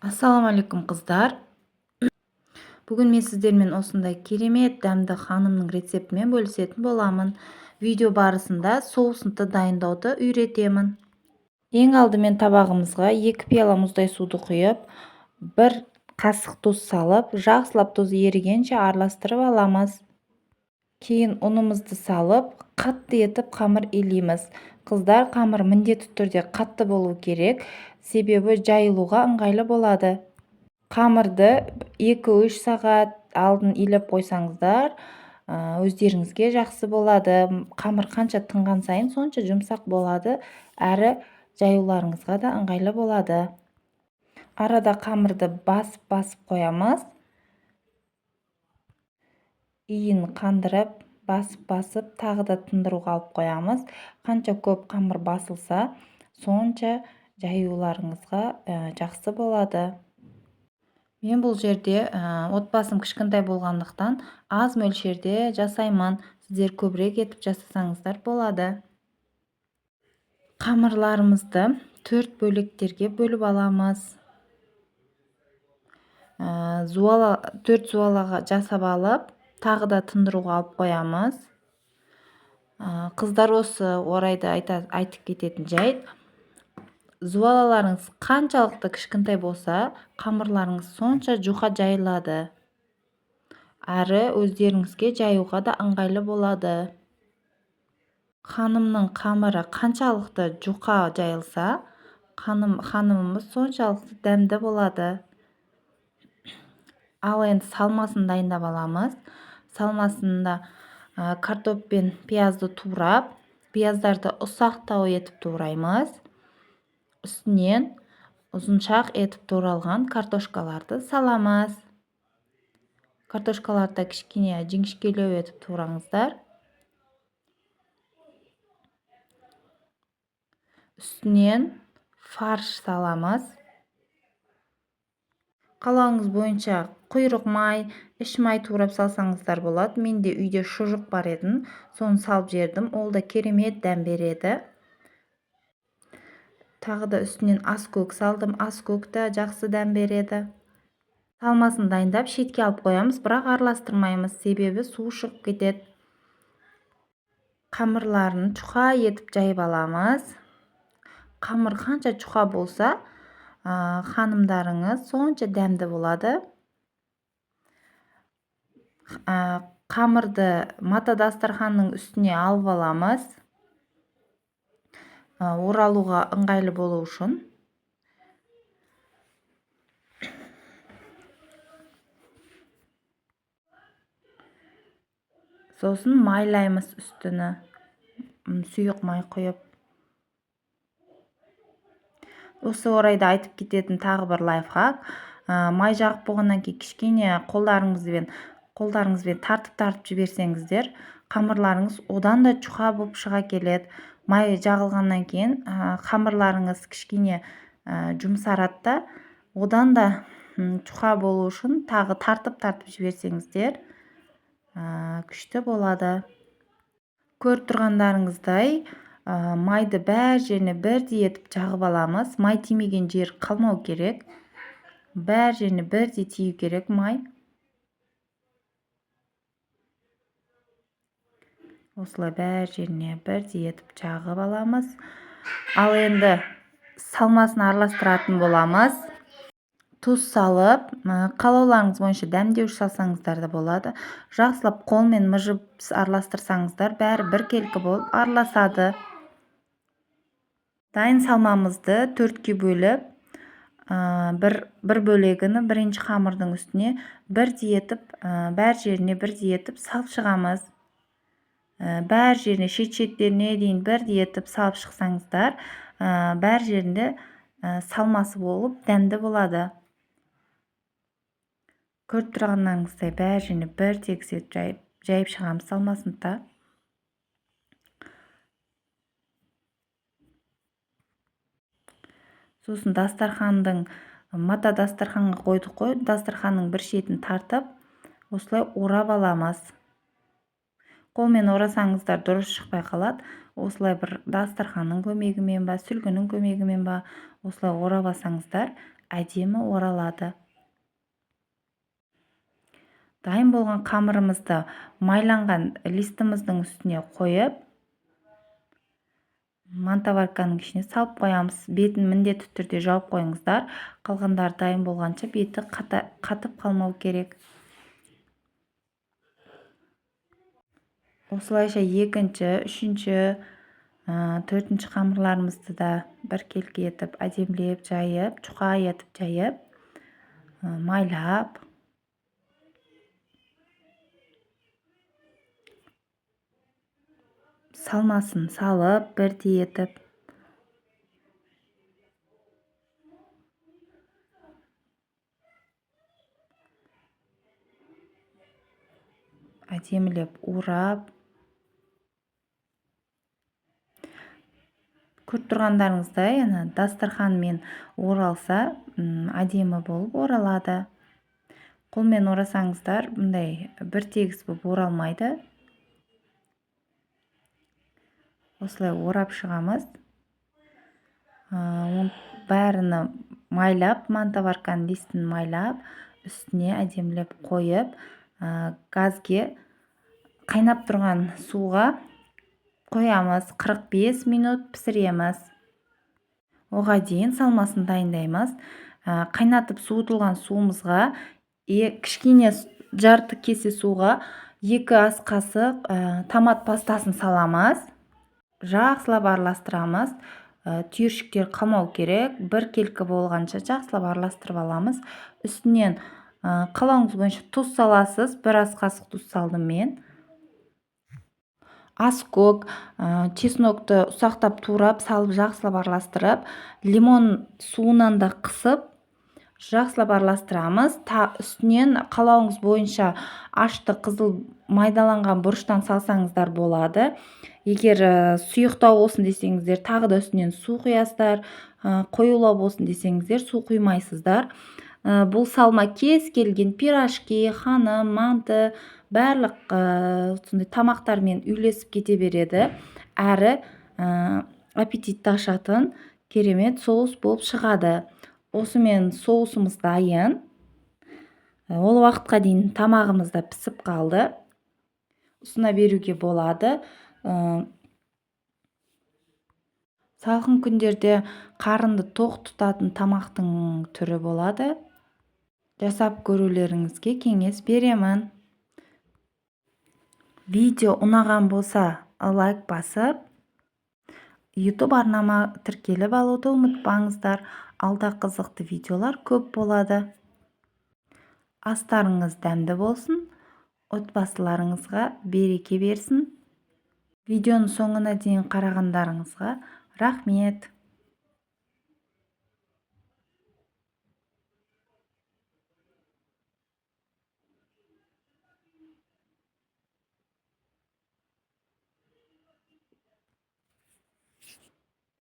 Ассалаумағалейкум, қыздар! Бүгін мен сіздермен осындай керемет дәмді ханымның рецептімен бөлісетін боламын. Видео барысында соусынды дайындауды үйретемін. Ең алдымен табағымызға 2 пиала мұздай суды құйып, 1 қасық тұз салып, жақсылап тұз ерігенше араластырып аламыз. Кейін ұнымызды салып, қатты етіп қамыр илейміз. Қыздар, қамыр міндетті түрде қатты болу керек, себебі жайылуға ыңғайлы болады. Қамырды 2-3 сағат алдын илеп қойсаңыздар, өздеріңізге жақсы болады. Қамыр қанша тынған сайын сонша жұмсақ болады, әрі жаюларыңызға да ыңғайлы болады. Арада қамырды басып-басып қоямыз. Иін қандырып, басып-басып, тағы да тындыруға алып қоямыз. Қанша көп қамыр басылса, сонша жаюларыңызға жақсы болады. Мен бұл жерде отбасым кішкентай болғандықтан аз мөлшерде жасаймын. Сіздер көбірек етіп жасасаңыздар болады. Қамырларымызды 4 бөліктерге бөліп аламыз. 4 зуалаға жасап алып, тағы да тындыруға алып қоямыз. Қыздар, осы орайда айтып кететін жайт: зуалаларыңыз қаншалықты кішкентай болса, қамырларыңыз сонша жұқа жайылады. Әрі өздеріңізге жаюға да ыңғайлы болады. Ханымның қамыры қаншалықты жұқа жайылса, ханымымыз соншалықты дәмді болады. Ал енді салмасын дайындап аламыз. Салмасында картоп пен пиязды турап, пияздарды ұсақтау етіп тураймыз. Үстінен ұзыншақ етіп туралған картошкаларды саламыз. Картошкаларды кішкене жіңішкелеу етіп тураңыздар. Үстінен фарш саламыз. Қалауыңыз бойынша құйрық май, іш май турап салсаңыздар болады. Менде үйде шұжық бар еді, соны салып жібердім. Ол да керемет дәм береді. Тағы да үстінен аскөк салдым. Аскөк та жақсы дәм береді. Салмасын дайындап шетке алып қоямыз, бірақ араластырмаймыз, себебі су шығып кетеді. Қамырларын жұқа етіп жайып аламыз. Қамыр қанша жұқа болса, ханымдарыңыз сонша дәмді болады. Қамырды мата дастарханның үстіне алып аламыз. Оралуға ыңғайлы болу үшін. Сосын майлаймыз үстіні, сұйық май құйып. Осы орайда айтып кететін тағы бір лайфхак: май жағып болғаннан кейін кішкене қолдарыңызбен тартып-тартып жіберсеңіздер, қамырларыңыз одан да жұқа болып шыға келеді. Май жағылғаннан кейін қамырларыңыз кішкене жұмсарады да, одан да жұқа болу үшін тағы тартып-тартып жіберсеңіздер, күшті болады. Көріп тұрғандарыңыздай, майды бәр жеріне бірдей етіп жағып аламыз. Май тимеген жер қалмау керек. Бәр жеріне бірдей тию керек май. Осылай бәр жеріне бірдей етіп жағып аламыз. Ал енді салмасын араластыратын боламыз. Тұз салып, қалауларыңыз бойынша дәмдеуіш салсаңыздар да болады. Жақсылап қолмен мыжып араластырсаңыздар, бәрі біркелкі болып араласады. Дайын салмамызды 4-ке бөліп, бір бөлегіні бірінші қамырдың үстіне бірдей етіп, бәр жеріне бірдей етіп салып шығамыз. Бәр жеріне, шет-шеттеріне дейін бірдей етіп салып шықсаңыздар, бәр жерінде салмасы болып дәмді болады. Көріп тұрғандарыңыздай, бәр жеріне бір тегіс етіп жайып шығамыз салмасын да. Сосын мата дастарханға қойдық қой, дастарханның бір шетін тартып, осылай орап аламыз. Қолмен орасаңыздар дұрыс шықпай қалады. Осылай бір дастарханның көмегімен ба, сүлгінің көмегімен ба, осылай орап алсаңыздар, әдемі оралады. Дайын болған қамырымызды майланған листіміздің үстіне қойып, мантоварканың ішіне салып қоямыз. Бетін міндетті түрде жауып қойыңыздар. Қалғандары дайын болғанша беті қатып қалмау керек. Осылайша екінші, үшінші, төртінші қамырларымызды да біркелкі етіп, әдемілеп жайып, жұқа етіп жайып, майлап, салмасын салып, бірдей етіп. Әдемілеп урап. Көріп тұрғандарыңыздай, ана дастарханмен оралса, әдемі болып оралады. Қолмен орасаңыздар, бұндай бір тегіс болып оралмайды. Осылай орап шығамыз. Бәріні майлап, мантоварканың листін майлап, үстіне әдемілеп қойып, газге қайнап тұрған суға қоямыз. 45 минут пісіреміз. Оға дейін салмасын дайындаймыз. Қайнатып суытылған суымызға кішкене жарты кесе суға 2 ас қасық томат пастасын саламыз. Жақсылап араластырамыз. Түйіршіктер қалмау керек. Біркелкі болғанша жақсылап араластырып аламыз. Үстінен қалауыңыз бойынша тұз саласыз. 1 ас қасық тұз салдым мен. Аскөк, чеснокты ұсақтап турап салып жақсылап араластырып, лимон суынан да қысып жақсылап араластырамыз. Үстінен қалауыңыз бойынша ашты қызыл майдаланған бұрыштан салсаңыздар болады. Егер сұйықтау болсын десеңіздер, тағы да үстінен су құясыздар, қоюлау болсын десеңіздер, су құймайсыздар. Бұл салма кез келген пирожки, ханым, манты, барлық сондай тамақтармен үйлесіп кете береді. Әрі аппетитті ашатын керемет соус болып шығады. Осымен соусымыз дайын. Ол уақытқа дейін тамағымыз да пісіп қалды. Ұсына беруге болады. Салқын күндерде қарынды тоқ тұтатын тамақтың түрі болады. Жасап көрулеріңізге кеңес беремін. Видео ұнаған болса, лайк басып, YouTube арнама тіркеліп алуды ұмытпаңыздар. Алда қызықты видеолар көп болады. Астарыңыз дәмді болсын, отбасыларыңызға береке берсін. Видеоның соңына дейін қарағандарыңызға рахмет.